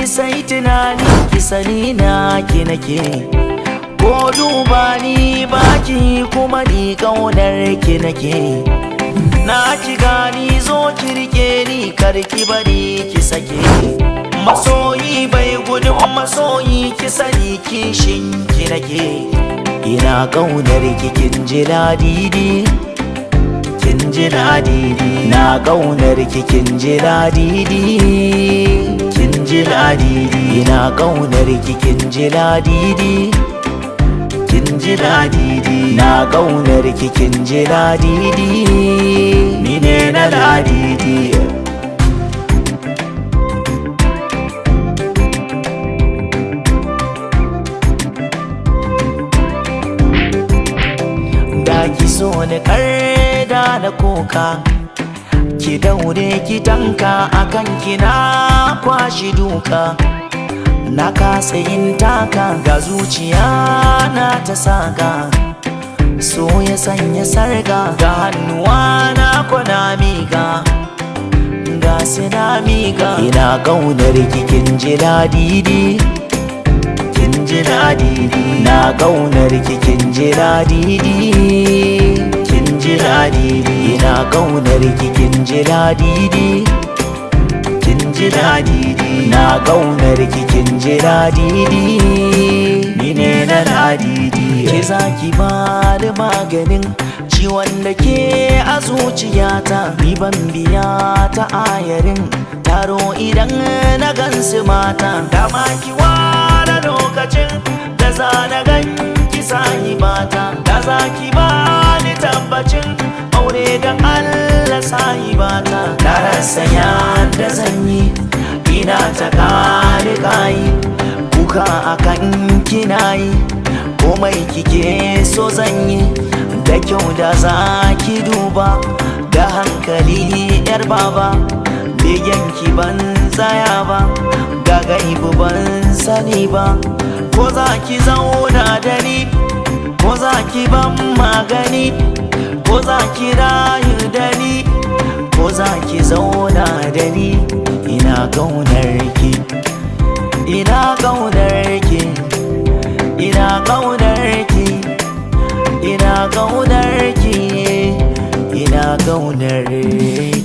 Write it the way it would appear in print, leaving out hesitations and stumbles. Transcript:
sai tunani ki sani na ki nake. Ko duba ni baki kuma ni kaunar ki nake. Na ki gani zo ki rike ni kar ki bari ki sake. Masoyi bai gudun masoyi ki sani kishin ki nake. Ina kaunar ki kin ji ladidi, kin ji ladidi. Na kaunar ki kin ji ladidi, kin ji ladidi. Ina kaunar ki kin ji ladidi, kin ji ladidi. Na kaunar ki kin ji ladidi, ni ne na ladidi. Da ki so ni karda na kuka, ki daure ki tanka akan ki na kwashi duka. Na kasa yin taka ga zuciya na ta saka, so ya sanya sarga ga hannuwa na kwana miƙa, ga sina miƙa. Ina ƙaunar ki kin ji ladidi, kin ji ladidi. Na ƙaunar ki kin ji ladidi, kin ji ladidi. Ina ƙaunar ki kin ji ladidi, kin ji ladidi. Na ƙaunar ki kin ji ladidi, ni ne na ladidi. Ke zaki ba da maganin ciwon da ke a zuciyata, ni ban biya ta ayarin taro idan na gansu mata. Dama ki ware lokacin da za na ganki sahibata, da za ki ba ni tabbacin aure don Allah sahibata. Na rasa yadda zan yi, ina ta kare kayi, kuka akan kina yi, komai kike so zan yi. Da kyau da za ki duba da hankali yar baba, begen ki ban tsaya ba, ga gaibu ban sani ba. Ko za ki zauna da ni, ko za ki ban magani, ko za ki rayu da ni, ko za ki zauna da ni. Ina ƙaunar ki, ina ƙaunar ki, ina ƙaunar ki, ina ƙaunar ki, ina ƙaunar ki.